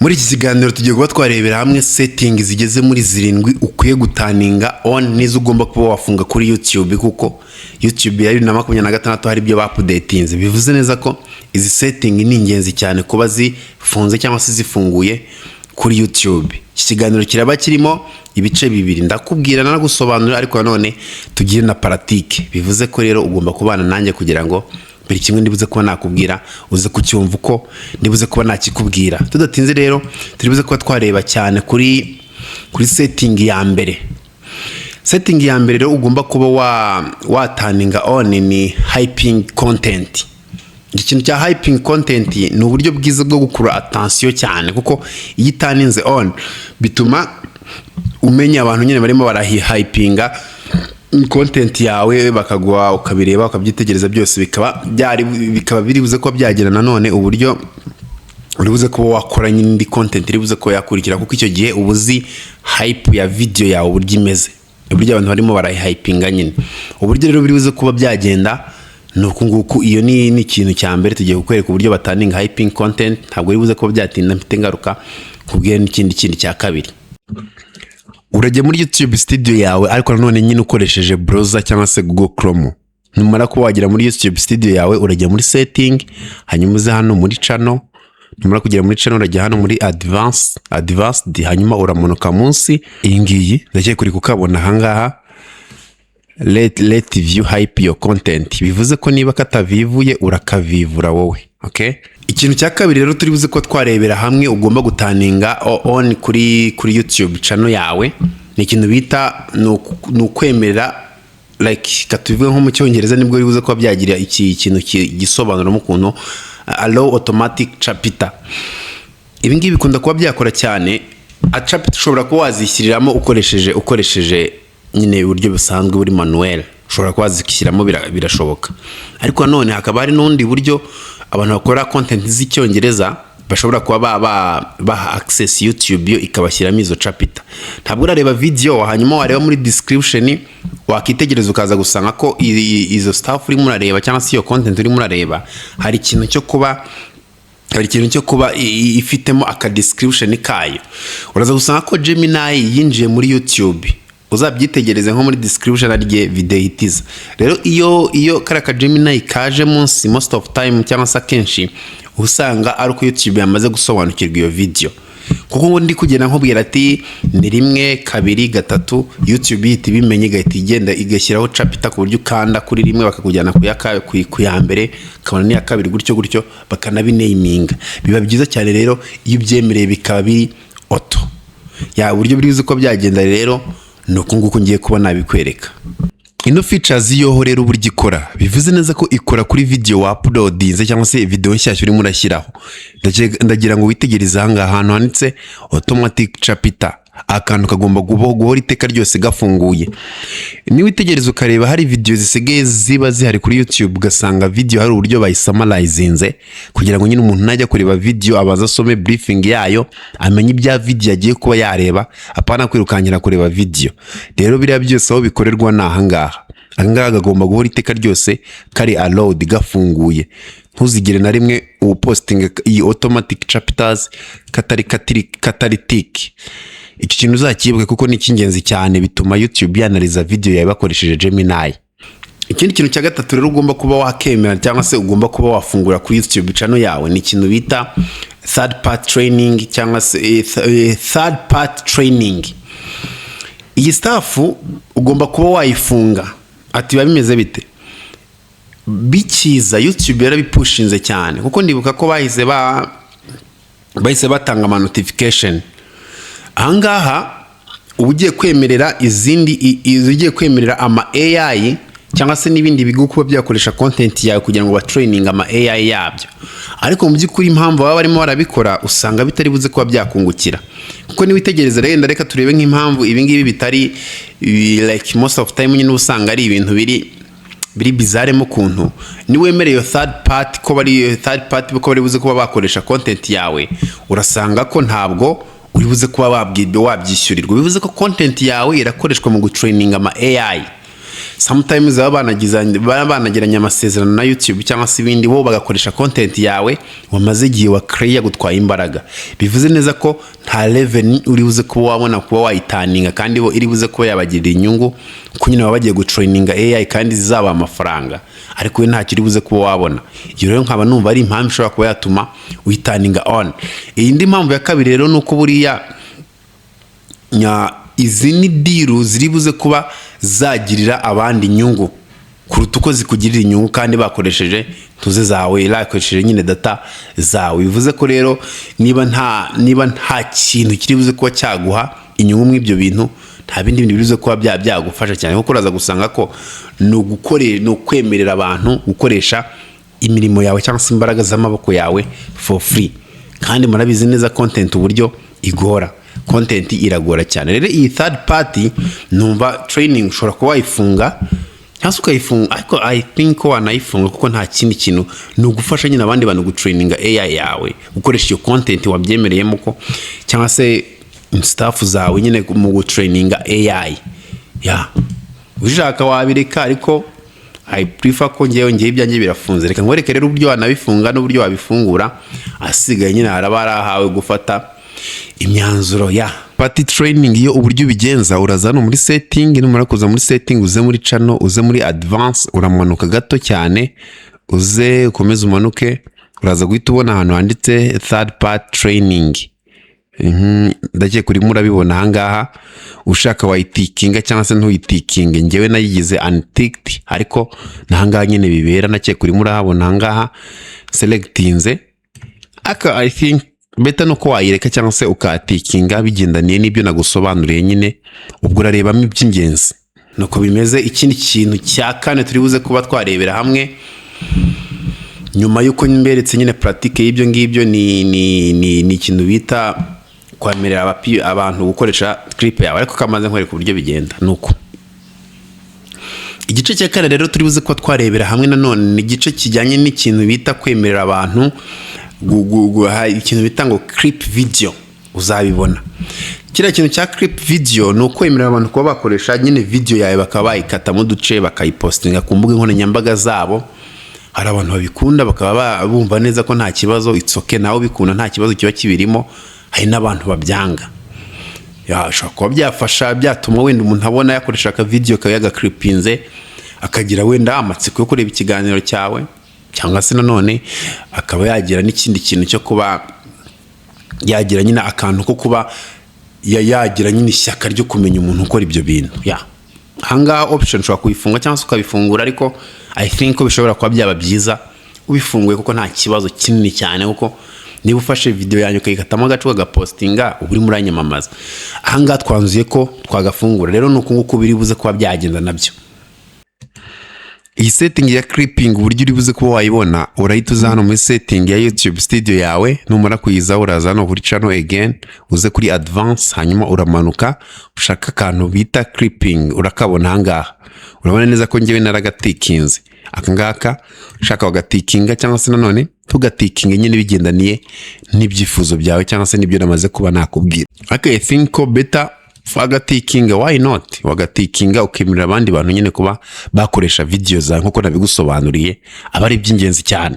Muri iki kiganiro tugiye kuba twarebera hamwe setting zigeze muri zirindwi ukwiye guturninga on n'izo ugomba kuba wafunga kuri YouTube, kuko YouTube ya 2026 hari ibyo baupdatinze. Bivuze neza ko izi setting ni ingenzi cyane kuba zifunze cyangwa se zifunguye kuri YouTube. Iki kiganiro kiraba kirimo ibice bibiri: ndakubwira nanagusobanurira, ariko nanone tugire na pratique. Bivuze ko rero ugomba kubana nanjye kugira ngo buri kimwe ndibuze kuba nakubwira uze kucyumva uko ndibuze kuba nakikubwira. Tudatinze rero, turibuze kuba twareba cyane kuri setting ya mbere. Setting ya mbere rero ugomba kuba waturninga on ni hyping content. Iki kintu cya hyping content ni uburyo bwiza bwo gukurura attention cyane, kuko iyo iturninze on bituma umenya abantu nyine barimo barahihypinga content yawe, bakaguha, ukabireba, ukabyitegereza byose, bikaba biri buze kuba byagira nanone uburyo uri buze kuba wakora nyine indi content iri buze kuba yakurikira, kuko icyo gihe uba uzi hype ya video yawe uburyo imeze, uburyo abantu barimo barayihypinga nyine. Uburyo rero biri buze kuba byagenda ni uku nguku. Iyo ni ikintu cya mbere. Tugiye kukwereka uburyo baturninga hyping content. Ntabwo biri buze kuba byatinda, mfite ingaruka nkubwire n'ikindi kindi cya kabiri. Urajya muri YouTube Studio yawe, ariko nanone nyine ukoresheje browser cyangwa se Google Chrome. Numara kuba wagera muri YouTube Studio yawe, urajya muri setting, hanyuma uze hano muri channel. Numara kugera muri channel, urajya hano muri advanced, hanyuma uramanuka munsi. Iyi ngiyi ndakeka uri kukabona ahangaha, let view hype your content. Bivuze ko niba katavivuye, urakavivura wowe, okay? Ikintu cya kabiri rero turi buze ko twarebera hamwe ugomba guturninga on kuri YouTube channel yawe ni ikintu bita ni ukwemerera, like katubivuge nko mu Cyongereza nibwo bibuze kuba byagira iki kintu gisobanuramo ukuntu allow automatic chapter. Ibi ngibi bikunda kuba byakora cyane. A chapter ushobora kuba wazishyiriramo ukoresheje nyine uburyo busanzwe buri manuel, ushobora kuba wazishyiramo, birashoboka. Ariko nanone hakaba hari n'ubundi buryo abantu bakora content z'Icyongereza bashobora kuba baha access YouTube, yo ikabashyiramo izo chapter. Ntabwo urareba video, hanyuma wareba muri description, wakitegereza ukaza gusanga ko izo stuff urimo urareba cyangwa se iyo content urimo urareba, hari ikintu cyo kuba ifitemo aka description kayo. Uraza gusanga ko Gemini yinjiye muri YouTube. Uzabyitegereze nko muri description, ari video ihitiza. Rero iyo kariya ka Gemini kaje munsi, most of time cyangwa se akenshi usanga ari uko YouTube yamaze gusobanukirwa iyo video, kuko ngo ndi kugenda nkubwira ati ni rimwe, kabiri, gatatu, YouTube ihita ibimenye, igahita igenda igashyiraho chapter, ku buryo ukanda kuri rimwe bakakujyana ku ya mbere, ukabona n'iya kabiri, gutyo gutyo, bakanabinaminga. Biba byiza cyane rero iyo ubyemereye bikaba biri auto. Ya uburyo buri uko byagenda rero ni uku nguku ngiye kuba nabikwereka. Ino features yoho rero uburyo ikora, bivuze neza ko ikora kuri video wauploadinze cyangwa se video nshyashya urimo urashyiraho. Ndagira ngo witegereze aha ngaha ahantu handitse automatic chapter. Akantu kagomba guhora iteka ryose gafunguye. Niwitegereza ukareba, hari video zisigaye ziba zihari kuri YouTube, ugasanga video hari uburyo bayisummarizinze kugira ngo nyine umuntu najya kureba video abanza asome briefing yayo, amenye ibya video agiye kuba yareba, apana kwirukankira kureba video. Rero biriya byose aho bikorerwa ni ahangaha. Ahangaha kagomba guhora iteka ryose kari allowed, gafunguye. Ntuzigere na rimwe upostinga iyi automatic chapters katari tick. Iki kintu uzakibuke kuko ni icy'ingenzi cyane, bituma YouTube yanalyza video yawe bakoresheje Gemini. Ikindi kintu cya gatatu rero ugomba kuba wakemera cyangwa se ugomba kuba wafungura kuri YouTube channel yawe ni ikintu bita third party training cyangwa se third party training. Iyi stuff ugomba kuba wayifunga. Ati biba bimeze bite? Bikiza, YouTube yarabipushinze cyane, kuko ndibuka ko bahise batanga ama notification. Ahangaha uba ugiye kwemerera izindi ugiye kwemerera ama AI cyangwa se n'ibindi bigo kuba byakoresha content yawe kugira ngo batraining ama AI yabyo. Ariko mu by'ukuri impamvu baba barimo barabikora, usanga bitari buze kuba byakungukira, kuko niwitegereza rero, reka turebe nk'impamvu ibi ngibi bitari like most of time nyine usanga ari ibintu biri bizarre mu kuntu niwemereye iyo third party ko bari third party ko bari buze kuba bakoresha content yawe, urasanga ko ntabwo uri buze kuba wabyishyurirwa. Bivuze ko content yawe irakoreshwa mu gutraining ama AI. Sometimes baba banagiranye amasezerano na YouTube cyangwa se ibindi, bo bagakoresha content yawe wamaze igihe wa create, gutwaye imbaraga. Bivuze neza ko nta revenue uri buze kuba wabona kuba wayiturninga, kandi bo iri buze kuba yabagirira inyungu, kuko nyine baba bagiye gutraininga AI kandi zizaba amafaranga, ariko we ntacyo uri buze kuba wabona. Iyo rero nkaba numva ari impamvu ishobora kuba yatuma uyiturninga on. Iyi ndi mpamvu ya kabiri rero ni uko buriya izi ni deal ziri buze kuba zagirira abandi inyungu kuruta uko zikugirira inyungu, kandi bakoresheje tuze zawe, bakoresheje nyine data zawe. Bivuze ko rero niba nta kintu kiri buze kuba cyaguha inyungu muri ibyo bintu, nta bindi bintu biri buze kuba byagufasha cyane, kuko uraza gusanga ko ni ukwemerera abantu gukoresha imirimo yawe cyangwa se imbaraga z'amaboko yawe for free. Kandi murabizi neza content uburyo igora, content iragora cyane. Rero iyi third party numva training ushobora kuba wayifunga cyangwa se ukayifunga, ariko I think ko wanayifunga, kuko nta kindi kintu, ni ugufasha nyine abandi bantu gutraininga AI yawe, gukoresha iyo content wabyemereyemo ko cyangwa se staff zawe nyine mu gutraininga AI ya. Ushaka wabireka, ariko I prefer ko ngewe ibyanjye birafunze. Reka nkwereke rero uburyo wanabifunga n'uburyo wabifungura, asigaye nyine haraba harahawe gufata imyanzuro ya party training. Iyo uburyo ubigenza, uraza hano muri setting. Numara kuza muri setting, uze muri channel, uze muri advance, uramanuka gato cyane, uze ukomeze umanuke, uraza guhita ubona ahantu handitse third party training. Ndakeka urimo urabibona ahangaha. Ushaka wayitickinga cyangwa se ntuyitickinge. Ngewe nayigize unticked, ariko nahangaha nyine bibera. Ndakeka urimo urahabona ahangaha selectinze aka. I think better nuko wayireka cyangwa se ukatickinga, bigendaniye n'ibyo nagusobanuriye nyine. Ubwo urarebamo iby'ingenzi, nuko bimeze. Ikindi kintu cya kane turi buze kuba twarebera hamwe nyuma y'uko mberetse nyine pratique y'ibyo ngibyo ni ikintu bita kwemerera abantu gukoresha clip yawe, ariko kamaze nkwereka uburyo bigenda. Nuko igice cya kane rero turi buze kuba twarebera hamwe nanone ni igice kijyanye n'ikintu bita kwemerera abantu ikintu bita ngo clip video. Uzabibona kiriya kintu cya clip video ni ukwemerera abantu kuba bakoresha nyine video yawe, bakaba bayikatamo uduce, bakayipostinga ku mbuga nkoranyambaga zabo. Hari abantu babikunda, bakaba bumva neza ko nta kibazo, it's okay, nawe ubikunda nta kibazo kiba kibirimo. Hari n'abantu babyanga. Ya, bishobora kuba byafasha, byatuma wenda umuntu abona yakoresha akavidiyo kawe yagaclippinze, akagira wenda amatsiko yo kureba ikiganiro cyawe, cyangwa se nanone akaba yagira n'ikindi kintu cyo kuba yagira nyine akantu ko kuba yagira nyine ishyaka ryo kumenya umuntu ukora ibyo bintu. Ya, ahangaha option ushobora kuyifunga cyangwa se ukabifungura, ariko I think ko bishobora kuba byaba byiza ubifunguye, kuko nta kibazo kinini cyane, kuko niba ufashe video yanjye ukayikatamo agace ukagapostinga, uba urimo uranyamamaza. Ahangaha twanzuye ko twagafungura. Rero ni uku nguku biri buze kuba byagenda nabyo. Iyi setting ya clipping, uburyo uri buze kuba wayibona, urahita uza hano muri setting ya YouTube Studio yawe. Numara kuyizaho, uraza hano kuri channel again, uze kuri advance, hanyuma uramanuka ushaka akantu bita clipping, urakabona ahangaha. Urabona neza ko ngewe naragatickinze aka ngaka. Ushaka wagatickinga cyangwa se nanone tugatickinga nyine, bigendaniye n'ibyifuzo byawe cyangwa se n'ibyo namaze kuba nakubwira. Ariko I think ko better wagatickinga, why not? Wagatickinga ukemerera abandi bantu nyine kuba bakoresha video zawe nk'uko nabigusobanuriye, aba ari iby'ingenzi cyane.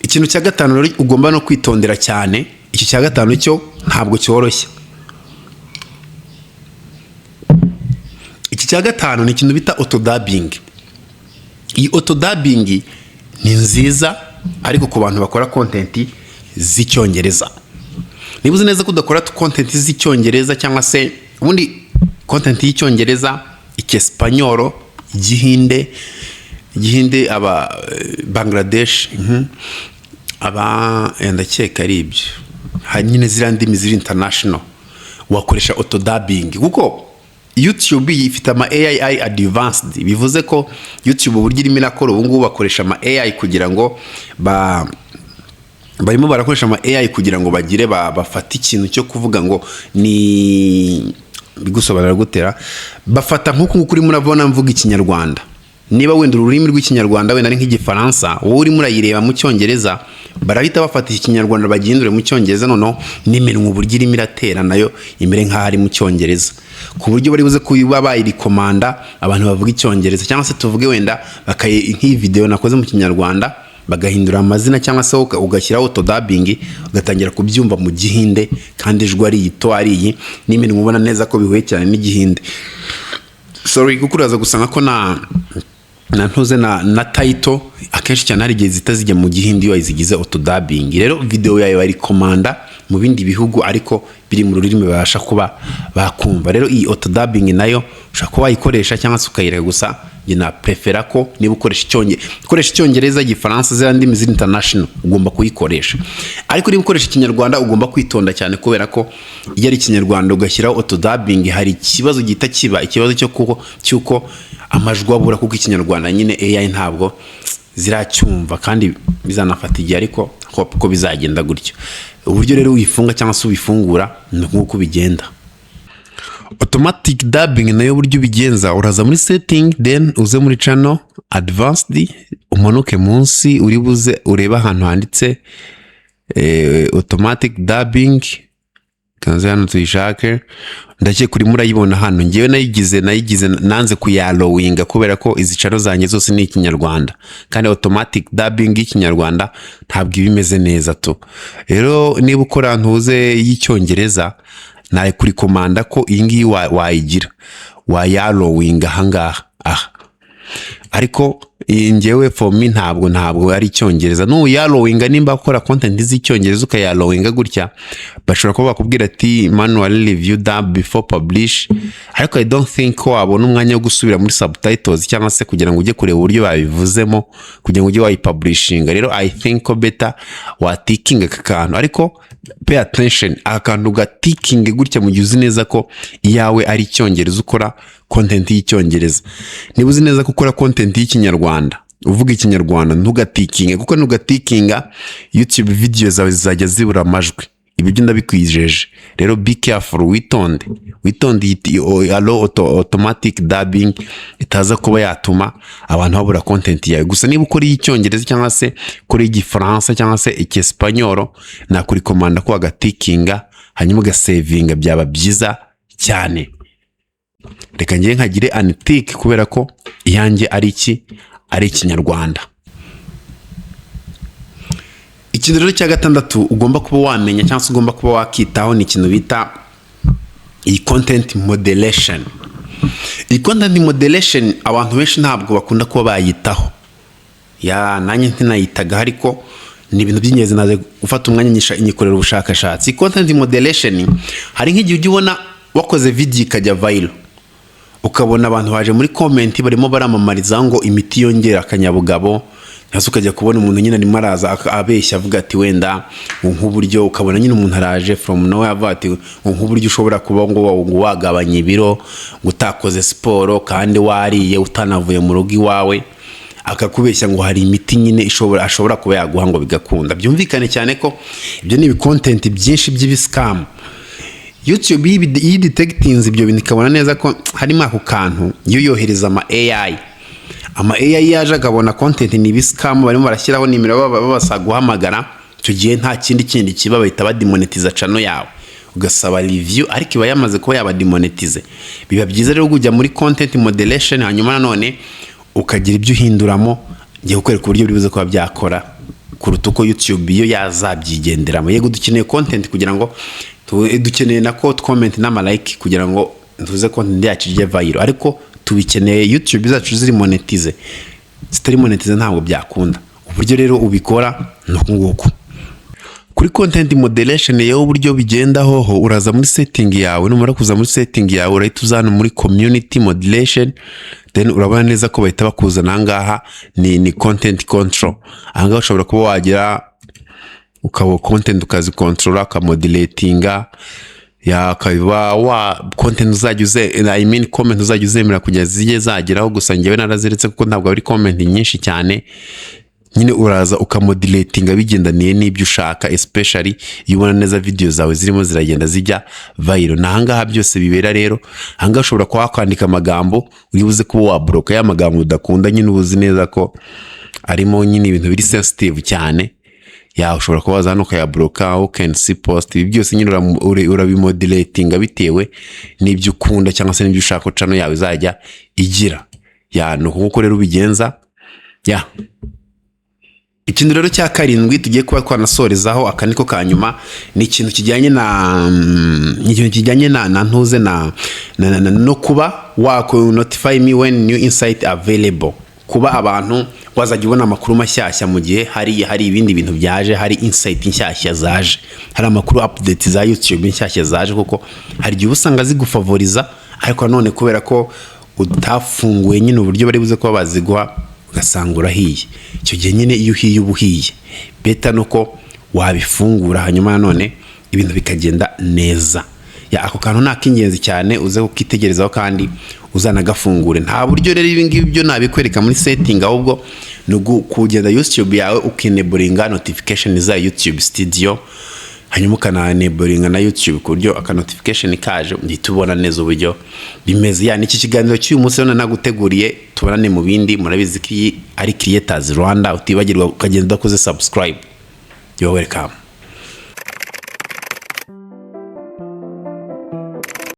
Ikintu cya gatanu rero ugomba no kwitondera cyane, iki cya gatanu cyo ntabwo cyoroshye. Iki cya gatanu ni ikintu bita autodubbing. Iyi autodubbing ni nziza, ariko ku bantu bakora content z'Icyongereza. Niba uzi neza ko udakora content z'Icyongereza, cyangwa se ubundi content y'Icyongereza, Icyesipanyoro, Igihinde, Igihinde, aba Bangladesh, aba ndakeka ari ibyo. Hari nyine ziriya ndimi ziri international, wakoresha autodubbing, kuko YouTube ifite ama AI advanced. Bivuze ko YouTube uburyo irimo irakora ubu ngubu, bakoresha ama AI kugira ngo barimo barakoresha ama AI kugira ngo bagire bafate ikintu cyo kuvuga ngo ni bigusobanura gutera, bafata nk'uku nguku urimo urabona mvuga Ikinyarwanda. Niba wenda ururimi rw'Ikinyarwanda wenda ari nk'Igifaransa, wowe urimo urayireba mu Cyongereza, barahita bafata Ikinyarwanda bagihindure mu Cyongereza, noneho n'iminwa uburyo irimo iratera nayo imere nk'aho ari mu Cyongereza, ku buryo bari buze kuba bayirecommenda abantu bavuga Icyongereza. Cyangwa se tuvuge wenda nk'iyi video nakoze mu Kinyarwanda, bagahindura amazina, cyangwa se ugashyiraho autodubbing, ugatangira kubyumva mu Gihinde, kandi ijwi ari iyito, ari iyi, n'iminwa ubona neza ko bihuye cyane n'Igihinde. Sorry, kuko uraza gusanga ko na ntuze na title akenshi cyane hari igihe zihita zijya mu Gihinde iyo wazigize autodubbing. Rero video yawe bayirecommenda mu bindi bihugu, ariko biri mu rurimi babasha kuba bakumva. Rero iyi autodubbing nayo ushobora kuba wayikoresha cyangwa se ukayireka. Gusa njye na prefera ko niba ukoresha Icyongereza, Igifaransa, ziriya ndimi ziri international, ugomba kuyikoresha. Ariko niba ukoresha Ikinyarwanda, ugomba kwitonda cyane, kubera ko iyo ari Ikinyarwanda ugashyiraho autodubbing, hari ikibazo gihita kiba, ikibazo cyo kuko cy'uko amajwi abura, kuko Ikinyarwanda nyine AI ntabwo ziracyumva, kandi bizanafata igihe, ariko hope ko bizagenda gutyo. Uburyo rero uyifunga cyangwa se ubifungura ni nk'uko bigenda. Automatic dubbing nayo, uburyo ubigenza, uraza muri setting, then uze muri channel, advanced, umanuke munsi, uri buze urebe ahantu handitse automatic dubbing. Kanze hano tuyishake, ndakeka urimo urayibona hano. Ngewe nayigize nanze kuyallowinga kubera ko izi channel zanjye zose ni Ikinyarwanda, kandi automatic dubbing y'Ikinyarwanda ntabwo iba imeze neza tu. Rero niba ukora ntuze y'Icyongereza, nakurecommenda ko iyi ngiyi wayigira, wayallowinga ahangaha aha. Ariko iyi ngewe for me ntabwo ari Icyongereza. Nuyallowinga, nimba ukora content z'Icyongereza ukayallowinga gutya, bashobora kuba bakubwira ati "Manual review dub before publish", ariko I don't think ko wabona umwanya wo gusubira muri subtitles cyangwa se kugira ngo ujye kureba uburyo babivuzemo kugira ngo ujye wayipublishinga. Rero I think ko better watickinga aka kantu. Ariko pay attention, aka kantu gatickinge gutya mu gihe uzi neza ko iyawe ari Icyongereza, ukora content y'Icyongereza. Niba uzi neza ko ukora content y'Ikinyarwanda, uvuga Ikinyarwanda, ntugatickinge, kuko nugatickinga YouTube video zawe zizajya zibura amajwi. Ibi byo ndabikwijeje. Rero be careful, witonde, witonde iyi allow automatic dubbing itaza kuba yatuma abantu babura content yawe. Gusa niba ukora iy'Icyongereza cyangwa se ukora iy'Igifaransa cyangwa se Icyesipanyoro, nakurecommenda ko wagatickinga hanyuma ugasavinga, byaba byiza cyane. Reka ngewe nkagire untick kubera ko iyanjye ari iki? Ari Ikinyarwanda. Ikintu rero cya gatandatu ugomba kuba wamenya cyangwa se ugomba kuba wakitaho ni ikintu bita iyi content moderation. Iyi content moderation abantu benshi ntabwo bakunda kuba bayitaho, ya nanjye ntinayitagaho, ariko ni ibintu by'ingenzi. Naze gufata umwanya nyikorera ubushakashatsi. Content moderation, hari nk'igihe ujya ubona wakoze video ikajya viral, ukabona abantu baje muri comment barimo baramamariza ngo imiti yongera akanyabugabo, cyangwa se ukajya kubona umuntu nyine arimo araza abeshya, avuga ati wenda ngo nk'uburyo, ukabona nyine umuntu araje from nowhere avuga ati ngo nk'uburyo ushobora kuba ngo wagabanya ibiro ngo utakoze siporo kandi wariye, utanavuye mu rugo iwawe, akakubeshya ngo hari imiti nyine ashobora kuba yaguha ngo bigakunda. Byumvikane cyane ko ibyo ni ibicontent byinshi by'ibiscam. YouTube iyo idetectinze ibyo bintu, ikabona neza ko harimo ako kantu, iyo yohereza ama AI. Ama AI yaje akabona content ni ibiscam, barimo barashyiraho nimero babasaba guhamagara, icyo gihe nta kindi kiba, bahita bademonetiza channel yawe, ugasaba review, ariko iba yamaze kuba yaba demonetize. Biba byiza rero kujya muri content moderation, hanyuma nanone ukagira ibyo uhinduramo. Ngiye kukwereka uburyo buri buze kuba byakora kuruta uko YouTube yo yazabyigenderamo. Yego, dukeneye content kugira ngo dukeneye nako comment n'amalike kugira ngo tuze content yacu ijye viral, ariko tubikeneye YouTube zacu ziri monetize. Zitari monetize ntabwo byakunda. Uburyo rero ubikora ni uku nguku. Kuri content moderation yewe, uburyo bigenda hoho, uraza muri setting yawe. Numara kuza muri setting yawe, urahita uza hano muri community moderation, then urabona neza ko bahita bakuzana ahangaha, ni content control. Ahangaha ushobora kuba wagira ukaba content ukazicontrola, ukamoderatinga, yakaba wa content uzajya uze, I mean comment uzajya uzemera kugeza zijye zageraho. Gusa njyewe naraziretse kuko ntabwo ari comment nyinshi cyane. Nyine uraza ukamoderatinga bigendaniye n'ibyo ushaka, especially iyo ubona neza video zawe zirimo ziragenda zijya viral. Ni ahangaha byose bibera. Rero ahangaha ushobora kuba wakwandika amagambo uri buze kuba wablocka, ya magambo udakunda nyine, uba uzi neza ko arimo nyine ibintu biri sensitive cyane. Ya, ushobora kuba waza hano ukayablocka. Who can see post? Ibi byose nyine urabimoderatinga bitewe n'ibyo ukunda cyangwa se n'ibyo ushaka ko channel yawe izajya igira. Ya, ni uku nguku rero ubigenza. Ya, ikintu rero cya karindwi tugiye kuba twanasorezaho, aka niko ka nyuma, ni ikintu kijyanye na ntuze na no kuba wako notify me when new insight available, kuba abantu wazajya ubona amakuru mashyashya mu gihe hari ibindi bintu byaje, hari insight nshyashya zaje, hari amakuru, update za YouTube nshyashya zaje, kuko hari igihe uba usanga zigufavoriza, ariko nanone kubera ko utafunguye nyine uburyo bari buze kuba baziguha, ugasanga urahiye. Icyo gihe nyine iyo uhiye uba uhiye. Better nuko wabifungura, hanyuma nanone ibintu bikagenda neza. Ya, ako kantu ni ak'ingenzi cyane, uze kukitegerezaho kandi uzanagafungure. Nta buryo rero ibi ngibi byo nabikwereka muri setting, ahubwo ni kugenda YouTube yawe ukenablinga notification za YouTube Studio, hanyuma ukananablinga na YouTube ku buryo aka notification kaje uhita ubona neza uburyo bimeze. Ya, niki kiganiro cy'uyu munsi rero naguteguriye. Tubonane mu bindi. Murabizi ko iyi ari Creators Rwanda. Utibagirwa ukagenda udakoze subscribe. You're welcome.